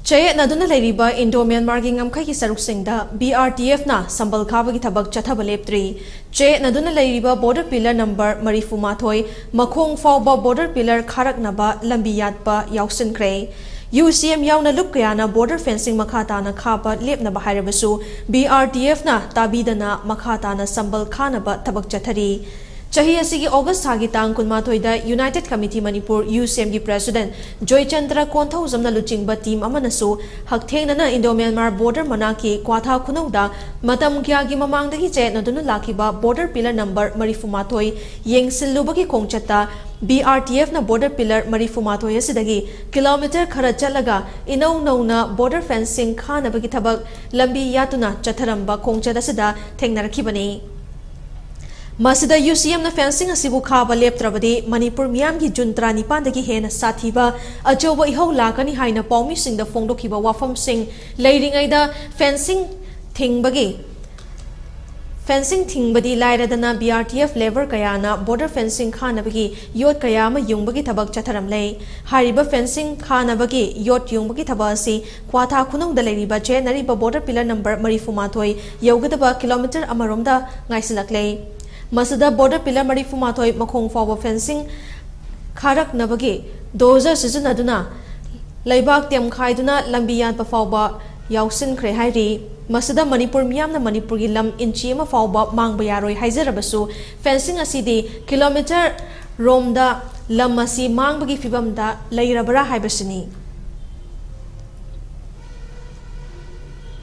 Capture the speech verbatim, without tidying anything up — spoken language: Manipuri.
ꯆꯌꯦꯠꯅꯗꯨꯅ ꯂꯩꯔꯤꯕ ꯏꯟꯗꯣ ꯃ꯭ꯌꯥꯟꯃꯥꯔꯒꯤ ꯉꯝꯈꯩꯒꯤ ꯁꯔꯨꯛꯁꯤꯡꯗ ꯕꯤ ꯑꯥꯔ ꯇꯤ ꯑꯦꯐꯅ ꯁꯝꯕꯜ ꯈꯥꯕꯒꯤ ꯊꯕꯛ ꯆꯠꯊꯕ ꯂꯦꯞꯇ꯭ꯔꯤ꯫ ꯆꯌꯦꯠꯅꯗꯨꯅ ꯂꯩꯔꯤꯕ ꯕꯣꯔꯗꯔ ꯄꯤꯂꯔ ꯅꯝꯕꯔ ꯃꯔꯤꯐꯨ ꯃꯥꯊꯣꯏ ꯃꯈꯣꯡ ꯐꯥꯎꯕ ꯕꯣꯔꯗꯔ ꯄꯤꯂꯔ ꯈꯥꯔꯛꯅꯕ ꯂꯝꯕꯤ ꯌꯥꯠꯄ ꯌꯥꯎꯁꯤꯟꯈ꯭ꯔꯦ꯫ ꯌꯨ ꯁꯤ ꯑꯦꯝ ꯌꯥꯎꯅ ꯂꯨꯞ ꯀꯌꯥꯅ ꯕꯣꯔꯗꯔ ꯐꯦꯟꯁꯤꯡ ꯃꯈꯥ ꯇꯥꯅ ꯈꯥꯕ ꯂꯦꯞꯅꯕ ꯍꯥꯏꯔꯕꯁꯨ, ꯕꯤ ꯑꯥꯔ ꯇꯤ ꯑꯦꯐꯅ ꯇꯥꯕꯤꯗꯅ ꯃꯈꯥ ꯇꯥꯅ ꯁꯝꯕꯜ ꯈꯥꯅꯕ ꯊꯕꯛ ꯆꯠꯊꯔꯤ꯫ ꯆꯍꯤ ꯑꯁꯤꯒꯤ ꯑꯣꯒꯁ ꯊꯥꯒꯤ ꯇꯥꯡ ꯀꯨꯟꯃꯥꯊꯣꯏꯗ United Committee Manipur, ꯌꯨ ꯁꯤ ꯑꯦꯝꯒꯤ ꯄ꯭ꯔꯦꯁꯤꯗꯦꯟꯠ ꯖꯣꯏꯆꯟꯗ꯭ꯔ ꯀꯣꯟꯊꯧꯖꯝꯅ ꯂꯨꯆꯤꯡꯕ ꯇꯤꯝ ꯑꯃꯅꯁꯨ ꯍꯛꯊꯦꯡꯅꯅ ꯏꯟꯗꯣ ꯃ꯭ꯌꯥꯟꯃꯥꯔ ꯕꯣꯔꯗꯔ ꯃꯅꯥꯛꯀꯤ ꯀ꯭ꯋꯥꯊꯥ ꯈꯨꯅꯧꯗ ꯃꯇꯝ ꯀꯌꯥꯒꯤ ꯃꯃꯥꯡꯗꯒꯤ ꯆꯌꯦꯠꯅꯗꯨꯅ ꯂꯥꯛꯈꯤꯕ ꯕꯣꯔꯗꯔ ꯄꯤꯂꯔ ꯅꯝꯕꯔ ꯃꯔꯤꯐꯨ ꯃꯥꯊꯣꯏ ꯌꯦꯡꯁꯤꯜꯂꯨꯕꯒꯤ ꯈꯣꯡꯆꯠꯇ ꯕꯤ ꯑꯥꯔ ꯇꯤ ꯑꯦꯐꯅ ꯕꯣꯔꯗꯔ ꯄꯤꯂꯔ ꯃꯔꯤꯐꯨ ꯃꯥꯊꯣꯏ ꯑꯁꯤꯗꯒꯤ ꯀꯤꯂꯣꯃꯤꯇꯔ ꯈꯔ ꯆꯠꯂꯒ ꯏꯅꯧ ꯅꯧꯅ ꯕꯣꯔꯗꯔ ꯐꯦꯟꯁꯤꯡ ꯈꯥꯅꯕꯒꯤ ꯊꯕꯛ ꯂꯝꯕꯤ ꯌꯥꯠꯇꯨꯅ ꯆꯠꯊꯔꯝꯕ ꯈꯣꯡꯆꯠ ꯑꯁꯤꯗ ꯊꯦꯡꯅꯔꯛꯈꯤꯕꯅꯤ꯫ ꯃꯁꯤꯗ ꯌꯨ ꯁꯤ ꯑꯦꯝꯅ ꯐꯦꯟꯁꯤꯡ ꯑꯁꯤꯕꯨ ꯈꯥꯕ ꯂꯦꯞꯇ꯭ꯔꯕꯗꯤ ꯃꯅꯤꯄꯨꯔ ꯃꯤꯌꯥꯝꯒꯤ ꯖꯨꯟ ꯇꯔꯥꯅꯤꯄꯥꯟꯗꯒꯤ ꯍꯦꯟꯅ ꯁꯥꯊꯤꯕ ꯑꯆꯧꯕ ꯏꯍꯧ ꯂꯥꯛꯀꯅꯤ ꯍꯥꯏꯅ ꯄꯥꯎꯃꯤꯁꯤꯡꯗ ꯐꯣꯡꯗꯣꯛꯈꯤꯕ ꯋꯥꯐꯝꯁꯤꯡ ꯂꯩꯔꯤꯉꯩꯗ ꯐꯦꯟꯁꯤꯡ ꯊꯤꯡꯕꯒꯤ ꯐꯦꯟꯁꯤꯡ ꯊꯤꯡꯕꯗꯤ ꯂꯥꯏꯔꯗꯅ B R T F labour ꯀꯌꯥꯅ ꯕꯣꯔꯗꯔ ꯐꯦꯟꯁꯤꯡ ꯈꯥꯅꯕꯒꯤ ꯌꯣꯠ ꯀꯌꯥ ꯑꯃ ꯌꯨꯡꯕꯒꯤ ꯊꯕꯛ ꯆꯠꯊꯔꯝꯂꯦ꯫ ꯍꯥꯏꯔꯤꯕ ꯐꯦꯟꯁꯤꯡ ꯈꯥꯅꯕꯒꯤ ꯌꯣꯠ ꯌꯨꯡꯕꯒꯤ ꯊꯕꯛ ꯑꯁꯤ ꯀ꯭ꯋꯥꯊꯥ ꯈꯨꯅꯧꯗ ꯂꯩꯔꯤꯕ ꯆꯦꯟꯅꯔꯤꯕ ꯕꯣꯔꯗꯔ ꯄꯤꯂꯔ ꯅꯝꯕꯔ ꯃꯔꯤꯐꯨ ꯃꯥꯊꯣꯏ ꯌꯧꯒꯗꯕ ꯀꯤꯂꯣꯃꯤꯇꯔ ꯑꯃꯔꯣꯝꯗ ꯉꯥꯏꯁꯤꯜꯂꯛꯂꯦ꯫ ꯃꯁꯤꯗ ꯕꯣꯔꯗꯔ ꯄꯤꯂꯔ ꯃꯔꯤꯐꯨ ꯃꯥꯊꯣꯏ ꯃꯈꯣꯡ ꯐꯥꯎꯕ ꯐꯦꯟꯁꯤꯡ ꯈꯥꯔꯛꯅꯕꯒꯤ ꯗꯣꯖꯔ ꯁꯤꯖꯤꯟꯅꯗꯨꯅ ꯂꯩꯕꯥꯛ ꯇꯦꯝꯈꯥꯏꯗꯨꯅ ꯂꯝꯕꯤ ꯌꯥꯠꯄ ꯐꯥꯎꯕ ꯌꯥꯎꯁꯤꯟꯈ꯭ꯔꯦ ꯍꯥꯏꯔꯤ꯫ ꯃꯁꯤꯗ ꯃꯅꯤꯄꯨꯔ ꯃꯤꯌꯥꯝꯅ ꯃꯅꯤꯄꯨꯔꯒꯤ ꯂꯝ ꯏꯟꯆꯤ ꯑꯃ ꯐꯥꯎꯕ ꯃꯥꯡꯕ ꯌꯥꯔꯣꯏ ꯍꯥꯏꯖꯔꯕꯁꯨ, ꯐꯦꯟꯁꯤꯡ ꯑꯁꯤꯗꯤ ꯀꯤꯂꯣꯃꯤꯇꯔ ꯔꯣꯝꯗ ꯂꯝ ꯑꯁꯤ ꯃꯥꯡꯕꯒꯤ ꯐꯤꯚꯝꯗ ꯂꯩꯔꯕ꯭ꯔꯥ ꯍꯥꯏꯕꯁꯤꯅꯤ꯫